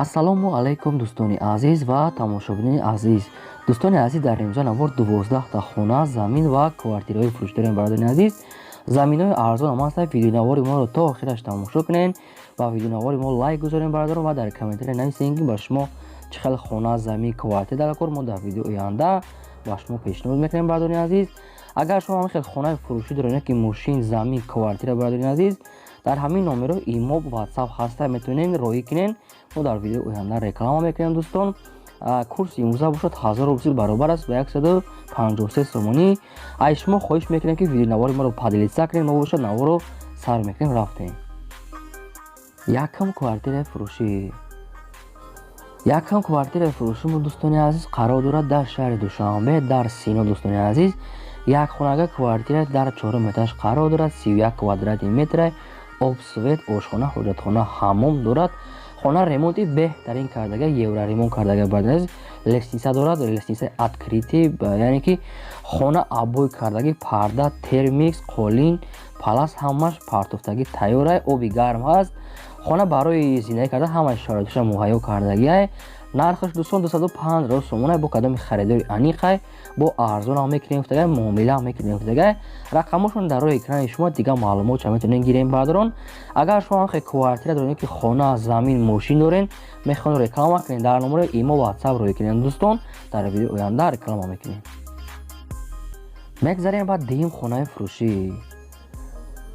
Ассалому алайкум, дӯстони азиз ва тамошобинони азиз. Дӯстони азиз, дар имрӯза навор 12 та хона, замин ва квартираҳои фурӯш дорем. Бародарони азиз, заминҳои арзон ҳам ҳастанд. Видеонавори моро то охираш тамошо кунед ва видеонавори мо лайк гузорем, бародарон, ва дар комментария нависем, ки ба шумо чӣ хел хона, замин, квартира дар кор. Мо дар видеои оянда ба шумо пешниҳод мекунем. Бародарони азиз, агар шумо ҳамин хел хонаи фурӯшӣ доред, ки мошин, замин, квартира, бародарони азиз, дар ҳамин номеро имо, ватсап ҳаста, метавонед роҳӣ кунед. Мо дар видеои оянда реклама мекунем. Дӯстон, курси имрӯза бошад 1000 рубл, баробар аст ба 153 сомонӣ. Ай шумо хоҳиш мекунем, ки видеонавори моро поделиться кунед. Мо бошад наворо сар мекунем, рафтем. Якам квартираи фурӯшӣ. Якам квартираи фурӯшӣ мо, дӯстони азиз, қарор дорад дар шаҳри Душанбе, дар Сино. Дӯстони азиз, як хонага квартира дар чорум этаж қарор дорад, 31 квадрати метра, об, свет, ошхона, ҳоҷатхона, ҳаммом дорад. Хона ремонти беҳтарин кардага, евроремонт кардага, бародари азиз. Лестница дорад, лестницаи открытый, яъне ки хона обой кардаги, парда, термикс, қолин, палас ҳамаш партофтагӣ тайёра, оби гарм ҳаст. Хона барои зиндагӣ кардан ҳамаи шароиташа муҳайё кардагиай. Нархаш, дӯстон, 205 000 сомона. Бо кадоми харидори аниқай, бо арзонам мекунем гуфтагай, муомилаам мекунем гуфтагай. Рақамошон дар рӯи экрани шумо, дигар маълумотша метавонед гирем. Бародарон, агар шумо ҳамхел квартира доред, ки хона, замин, мошин доред, мехоҳед реклама кунед, дар номерои имо, ватсап роҳӣ кунед. Дӯстон, дар видеои оянда реклама мекунем. Мегзарем ба дуюм хонаи фурӯшӣ.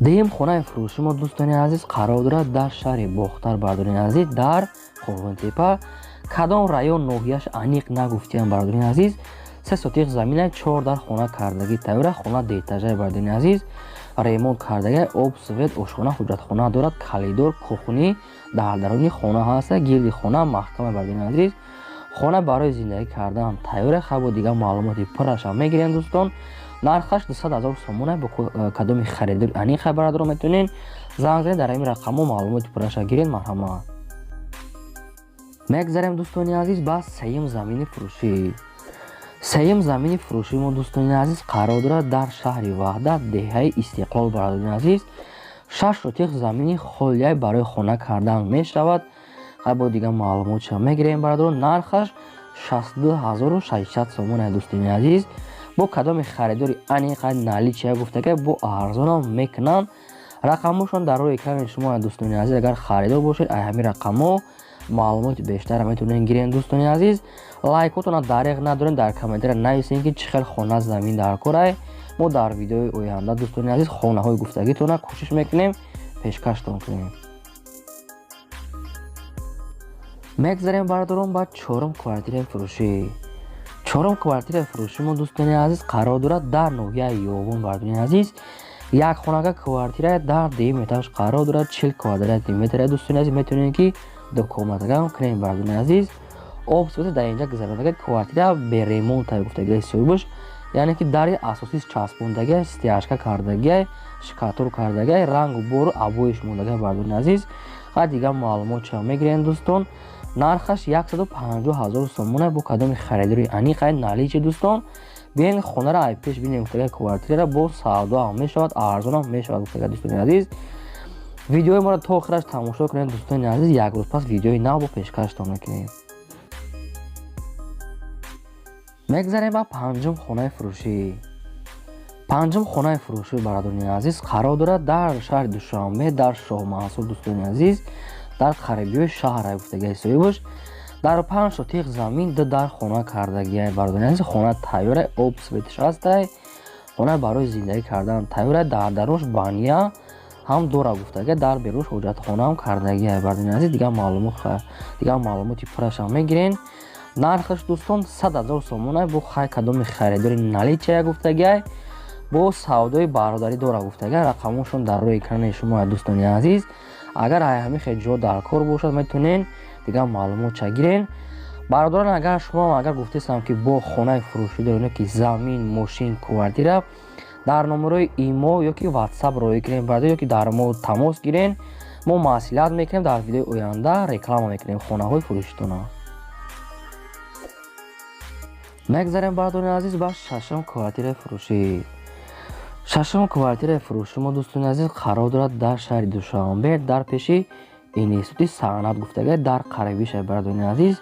Дуюм хонаи фурӯшӣ мо, дӯстони азиз, қарор дорад дар шаҳри Бохтар, бародарони азиз, дар Қурғонтепа. Кадом район, ноҳияш аниқ нагуфтиям, бародарони азиз. 3 сотих замина, чор дар хона кардагӣ тайёра. Хона дуэтажаи, бародарони азиз, ремонт кардагӣ, об, свет, ошхона, ҳуҷратхона дорад, коридор, кухня дар даруни хона ҳаста, гирди хона маҳкама. Бародарони азиз, хона барои зиндагӣ кардан тайёра. Хабо дигар маълумоти пуррашам мегирем. Дӯстон, нархаш 200 000 сомона. Бо кадоми харидори аниқа, бародаро, метавонед занг занед, дар ҳамин рақамҳо маълумоти пурраша гиред, марҳамат. Мегзарем, дӯстони азиз, ба сеюм замини фурӯшӣ. Сеюм замини фурӯшии мо, дӯстони азиз, қарор дорад дар шаҳри Ваҳдат, деҳаи Истиқлол. Бародарони азиз, 6 сотих замини холияй, барои хона кардан мешавад. Бо дигар маълумотша мегирем, бародарон. Нархаш 62 600 сомона. Дӯстони азиз, бо кадоми харидори аниқа, наличие гуфтага, бо арзонам мекунанд. Рақамҳошон дар рӯи экрани шумо. Дӯстони азиз, агар харидор бошед, ай ҳамин рақамҳо маълумоти бештара метавонед гирен. Дӯстони азиз, лайкотона дареғ надорем, дар комментария нависем, ки чӣ хел хона, замин дар корай. Мо дар видеои оянда, дӯстони азиз, хонаҳои гуфтагитона кӯшиш мекунем пешкаштон кунем. Мегзарем, бародарон, ба чорум квартираи фурӯшӣ. Чорум квартираи фурӯшӣ мо, дӯстони азиз, қарор дорад дар ноҳияи Ёвон. Бародарони азиз, як хонага квартира дар дуюм этаж қарор дорад, 40 квадрати метр. Дӯстони азиз, метавонед, ки дукомнатагам кунем. Бародарони азиз, об, света дар инҷа гузаронага. Квартира беремонта гуфтагиа соҳибаш, яъне ки дари асосӣ часпондагия, стяжка кардагия, штукатур кардагия, рангу бору обоиш мондагия. Бародарони азиз, ва дигар маълумотча мегирем. Дӯстон, нархаш 150 000 сомона. Бо кадоми харидори аниқай, наличие. Дӯстон, биёен, хонара ай пеш бинем гуфтага. Квартирара бо савдоам мешавад, арзонам мешавад гуфтага. Дӯстони азиз, видеои моро то охираш тамошо кунед. Дӯстони азиз, як рӯз пас видеои нав бо пешкаштон мекунем. Мегзарем ба панҷум хонаи фурӯшӣ. Панҷум хонаи фурӯшӣ, бародарони азиз, қарор дорад дар шаҳри Душанбе, дар Шоҳмансур. Дӯстони азиз, дар қарибиёи шаҳр гуфтагиа соҳибаш. Дар 5 сотих замин, ду дар хона кардагиа. Бародарони азиз, хона тайёра, об, светиш ҳастай, хона барои зиндагӣ кардан тайёра. Дар дарунаш баня ҳам дора гуфтага, дар берунаш ҳоҷатхонаам кардагиа. Бародарони азиз, дигар маълумоти пуррашам мегирен. Нархаш, дӯстон, 100 000 сомона. Бо хай кадоми харидори, наличие гуфтагиай, бо савдои бародарӣ дора гуфтагиа. Рақамошон дар рӯи экрани шумо. Дӯстони азиз, агар ай ҳамин хел ҷо дар кор бошад, метавонед дигар маълумотча гирен. Бародарон, агар шумо агар гуфтесам, ки бо хонаи фурӯшӣ доред, ки замин, мошин, квартира, дар номерои имо ё ки ватсап роҳӣ кунем, бародар, ё ки дар мо тамос гирен. Мо маслиҳат мекунем, дар видеои оянда реклама мекунем хонаҳои фурӯшитона. Мегзарем, бародарони азиз, ба шашум квартираи фурӯшӣ. Шашум квартираи фурӯшӣ мо, дӯстони азиз, қарор дорад дар шаҳри Душанбе, дар пеши Институти санъат гуфтага, дар қарибиша, бародарони азиз.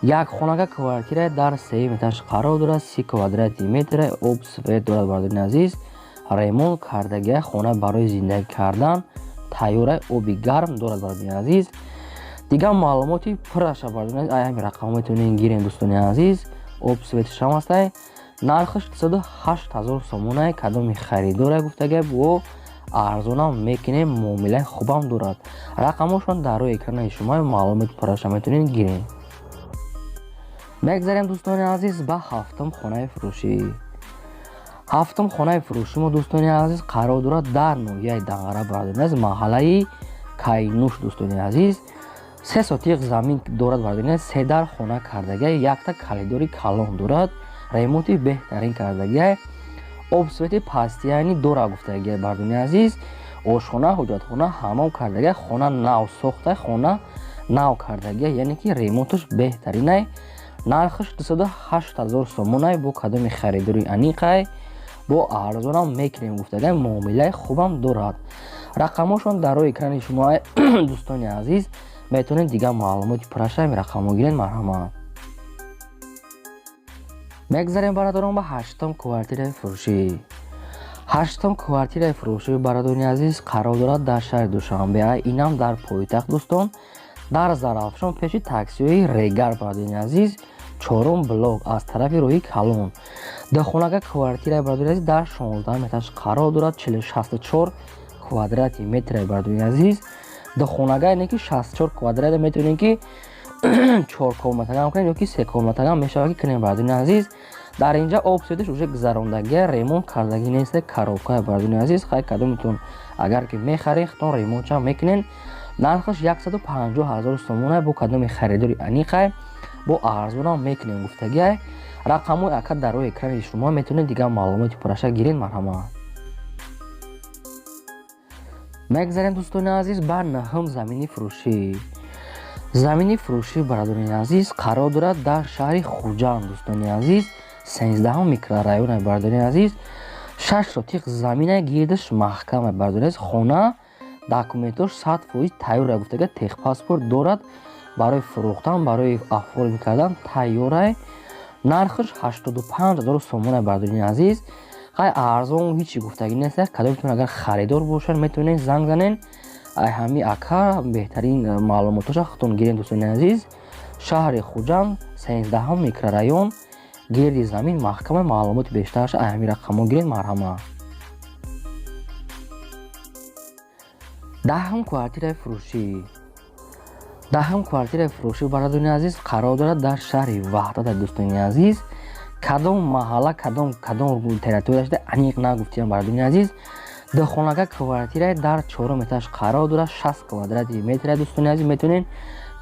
Як хонага квартира дар сеюм этаж қарор дорад, 30 квадрати метр, об, свет дорад, бародарони азиз. Ремонт кардагия, хона барои зиндагӣ кардан тайёра, оби гарм дорад, бародарони азиз. Дигар маълумоти пурраша, бародарони азиз, ай ҳамин рақамҳо метавонед гирем, дӯстони азиз. Об, светшам ҳастай. Нархаш 208 000 сомонае. Кадоми харидора гуфтага, бо арзонам мекунем, муомилаи хубам дорад. Рақамҳошон дар рӯи экрани шумо, маълумоти пурраша метавонед гирем. Мегзарем, дӯстони азиз, ба ҳафтум хонаи фурӯшӣ. Ҳафтум хонаи фурӯши мо, дӯстони азиз, қарор дорад дар ноҳияи Данғара, бародарони азиз, маҳаллаи Кайнуш, дӯстони азиз. 3 сотиқ замин дорад, бародарони азиз, се дар хона кардагия, якта коридори калон дорад, ремонти беҳтарин кардагия, об, свети пастияни дора гуфтагия, бародарони азиз. Ошхона, ҳоҷатхона, ҳамом кардагия. Хона нав сохта, хона нав кардагия, яъне ки ремонташ беҳтаринай. Нархаш 208 000 сомонай. Бо кадоми харидори аниқай, бо арзонам мекунем гуфтагия, муомилаи хубам дорад. Рақамҳошон дар рӯи экрани шумо, дӯстони азиз, метавонед дигар маълумоти пурраша ҳамин рақамҳо гиред, марҳамат. Мегзарем, бародарон, ба ҳаштум квартираи фурӯшӣ. Ҳаштум квартираи фурӯшӣ, бародарони азиз, қарор дорад дар шаҳри Душанбе, инам дар пойтахт, дӯстон, дар Зарафшон, пеши таксиҳои Регар, бародарони азиз, чорум блок, аз тарафи роҳи калон. Духонага квартираи, бародарони азиз, дар 16 этаж қарор дорад, 64 квадрати метре, бародарони азиз. Духонага, яъне ки 64 квадрат, метавонем ки чор комнатагам кунем ё ки се комнатагам мешавад ки кунем, бародарони азиз. Дар инҷа об, светаш уже гузарондагия, ремонт кардагӣ нест, коробка, бародарони азиз. Хай, кадомитон агар ки мехаред, худтон ремонтчам мекунед. Нархаш 150 000 сомона. Бо кадоми харидори аниқай, бо арзонам мекунем гуфтагиай. Рақамҳои ака дар рӯи экрани шумо, метавонед дигар маълумоти пурраша гиред, марҳамат. Мегзарем, дӯстони азиз, ба наҳум замини фурӯшӣ. Замини фурӯшӣ, бародарони азиз, қарор дорад дар шаҳри Хуҷанд, дӯстони азиз, 13-ум микрорайоне, бародарони азиз. 6 сотиқ замина, гирдаш маҳкама, бародарони азиз. Хона документош 100% тайёра гуфтага, техпаспорт дорад, барои фурӯхтан, барои оформить кардан тайёрай. Нархаш 85 000 сомона, бародарони азиз. Хай, арзон ҳичи гуфтагӣ нест. Кадомитон агар харидор бошад, метавонед занг занед ай ҳами ака, беҳтарин маълумотоша худтон гиред, дӯстони азиз. Шаҳри Хуҷанд, 13-ум микрорайон, гирди замин маҳкама. Маълумоти бештарша ай ҳами рақамҳо гиред, марҳамат. Даҳум квартираи фурӯшӣ. Даҳум квартираи фурӯшӣ, бародарони азиз, қарор дорад дар шаҳри Ваҳдат, дӯстони азиз. Кадом маҳалла, кадом территория шуда, аниқ нагуфтиям, бародарони азиз. Духонага квартираи дар чорум этаж қарор дорад, 60 квадрати метра, дӯстони азиз. Метавонед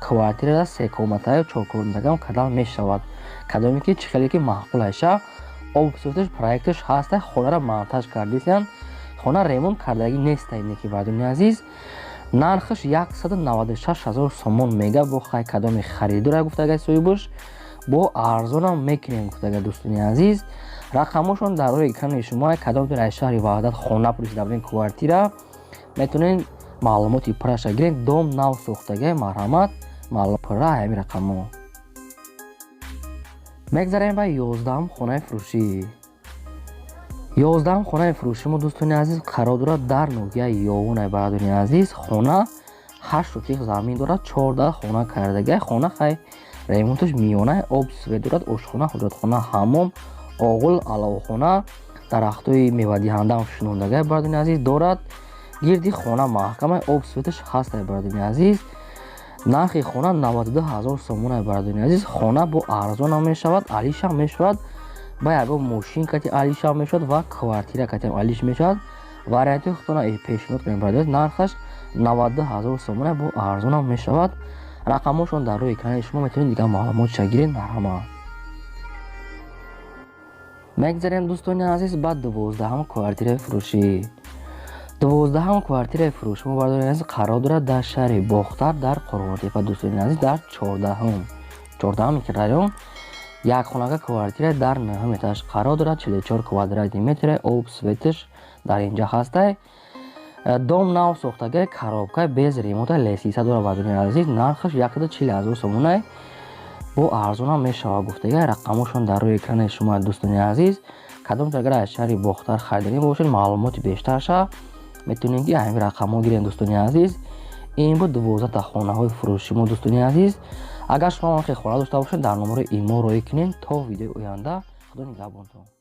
квартирара се комната ё чор комнатагам кардан мешавад, кадоме ки чӣ хеле ки маъқул айша. Об, светаш, проекташ ҳаста. Хонара монтаж кардисиянд, хона ремонт кардагӣ неста инеки, бародарони азиз. Нархаш 196 000 сомон мега. Бо хай, кадоми харидора гуфтага соҳибаш, бо арзонам мекунем гуфтага, дӯстони азиз. Рақамҳошон дар рӯи экрани шумо. Кадомтон аз шаҳри Ваҳдат хона пурсида будем, квартира, метавонед маълумоти пурраша гиред. Дом нав сохтага, марҳамат, маълумот пурра ҳамин рақамҳо. Мегзарем ба 11-ум хонаи фурӯшӣ. 11-ум хонаи фурӯши мо, дӯстони азиз, қарор дорад дар ноҳияи Ёвунай, бародарони азиз. Хона 8 сотиқ замин дорад, 14 хона кардагиай. Хона хай, ремонташ миёна, об, свет дорад, ошхона, ҳоҷатхона, ҳаммом, оғул, аловхона, дарахтҳои мевадиҳандаам шинондагиай, бародарони азиз, дорад. Гирди хона маҳкама, об, светаш ҳастай, бародарони азиз. Нархи хона 92 000 сомонай, бародарони азиз. Хона бо арзонам мешавад, алишам мешавад, ба ягон мошин кати алишам мешавад ва квартира катиам алиш мешавад. Вариантҳои худтона пешниҳод кунем, бародари. Нархаш 92 000 сомона, бо арзонам мешавад. Рақамҳошон дар рӯи экрани шумо, метавонед дигар маълумотша гиред, марҳамат. Мегзарем, дӯстони азиз, ба 12-ум квартираи фурӯшӣ. 12-ум квартираи фурӯши мо, бародарони азиз, қарор дорад дар шаҳри Бохтар, дар Қурғонтепа, дӯстони азиз, дар 14-ум микрорайон. Як хонага квартира дар нӯҳум этаж қарор дорад, 44 квадрати метре, об, светаш дар инҷа ҳастай. Дом нав сохтага, коробка без ремонта, лестница дора, бародарони азиз. Нархаш 140 000 сомонай, бо арзонам мешавад гуфтага. Рақамошон дар рӯи экрани шумо, дӯстони азиз. Кадом агар аз шаҳри Бохтар харидорӣ бошед, маълумоти бештарша метавонем, ки ҳамин рақамҳо гирем, дӯстони азиз. Ин буд 12та хонаҳои фурӯши мо, дӯстони азиз. Агар шумо хона дошта бошед, дар номарои имо роҳӣ кунед. То видеои оянда, худо нигаҳбонтон.